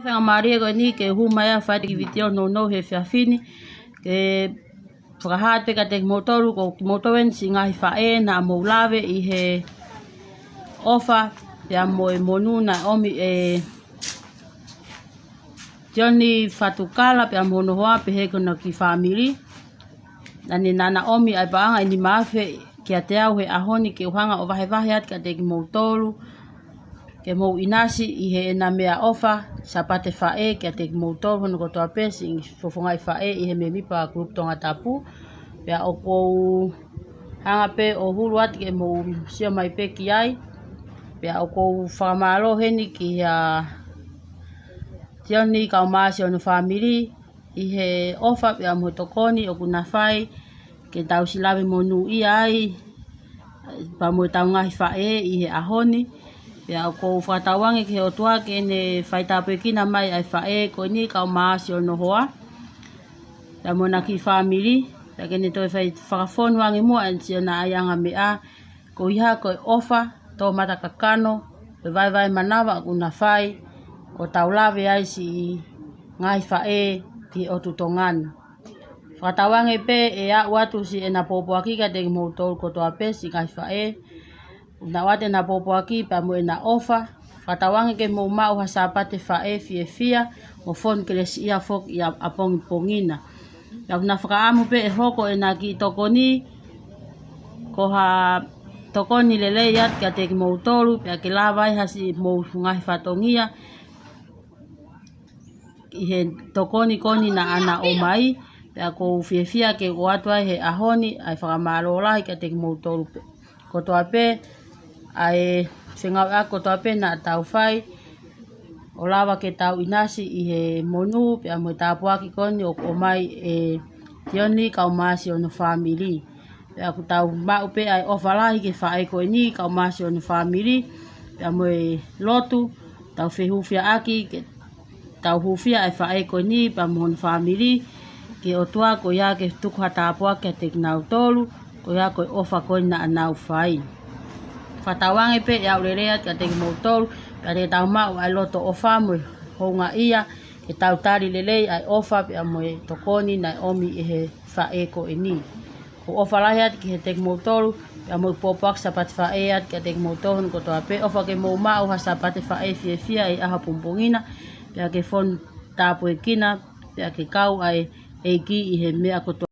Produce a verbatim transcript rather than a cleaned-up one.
Faingamālie ko eni ke u hū mai ʻo fai ʻeku vitiō nounou he efiafi ni, ke fakahā atu pē kiate kimoutolu, ko kimoutolu eni siʻi ngaahi faʻē naʻa mou lave ʻi he ʻofa pea mo e monū naʻe ʻomi ʻe Tioni Fatukala pea mo hono hoa pehē ki hono kiʻi fāmili. Naʻa ne, naʻa na ʻomi ʻa e paʻanga ʻe nima afe kiate au he ʻaho ni ke u hanga ʻo vahevahe atu kiate kimoutolu, ke mou ʻinasi ʻi heʻena meʻaʻofa Sāpate Faʻē kiate kimoutolu hono kotoa pē siʻi fofongaʻi faʻē ʻi he mēmipa Group Tongatapu. Pea ʻoku ou hanga pē ʻo hulu atu ke mou sio mai pē ki ai. Pea ʻoku ou fakamālō heni kia Tioni Kaumāsi hono fāmili ʻi he ʻofa pea mo e tokoni ʻoku na fai ke tau siʻi lave monūʻia ai pea mo ʻetau ngaahi faʻē ʻi he ʻaho ni. Pea ʻoku ou fakatauange ki he ʻOtua ke ne fai tāpuekina mai ʻa e faʻē ko eni Kaumāsi hono hoa pea mo hona kiʻi fāmili, pea ke ne toe fai fakafonu ange muʻa ʻa e siʻona ʻaiʻanga meʻa, koeʻuhi ko e ʻofa, tō mata kakano, ko e vaevae manava ʻoku na fai, ʻo tau lave ai siʻi ngaahi faʻē ki he ʻotu Tonga ni. Fakatauange pē ʻe aʻu atu siʻena pōpoaki kiate kimoutolu kotoa pē siʻi ngaahi faʻē, ʻoku na ʻoatu ʻena pōpoaki pea mo ʻena ʻofa. Fakatauange ke mou maʻu ha Sāpate Faʻē fiefia mo fonu kelesiʻia foki ʻi ʻapongipongi na. Pea ʻoku na fakaʻamu pē ʻe hoko ʻena kiʻi tokoni ko ha tokoni lelei atu kiate kimoutolu, pea ke lava ai ha siʻi mou ngaahi fatongia ʻi he tokoni ko eni naʻa na ʻomai. Pea ʻoku ou fiefia ke ʻoatu ai he ʻaho ni ʻa e fakamālō lahi kiate kimoutolu pē kotoa pē ʻa e fengāueʻaki kotoa pē naʻa tau fai ʻo lava ke tau ʻinasi ʻi he monū pea mo e tāpuaki ko eni ʻoku ʻomai ʻe Tioni Kaumāsi hono fāmili. Pea ʻoku tau maʻu pē ʻa e ʻofa lahi ki he faʻē ko eni Kaumāsi hono fāmili pea mo e lotu tau fehūfiaʻaki ke tau hūfia ʻa e faʻē ko eni pea mo hono fāmili ki he ʻOtua, koeʻuhi ke tuku ha tāpuaki kiate kinautolu, koeʻuhi ko e ʻofa ko ē naʻa nau fai. Fakatauange pē ʻe aʻu lelei atu kiate kimoutolu, pea te tau maʻu ʻa e loto ʻofa mo e houngaʻia ke tau tali lelei ʻa e ʻofa pea mo e tokoni naʻe ʻomi ʻe he faʻē ko eni. ʻOku ou ʻofa lahi atu kiate kimoutolu, pea mo e pōpoaki Sāpate Faʻē atu kiate kimoutolu hono kotoa pē. ʻOfa ke mou maʻu ha Sāpate Faʻē fiefia ʻi he ʻaho ʻapongipongi na, pea ke fonu tāpuekina, pea ke kau ʻa e ʻEiki ʻi he meʻa kotoa.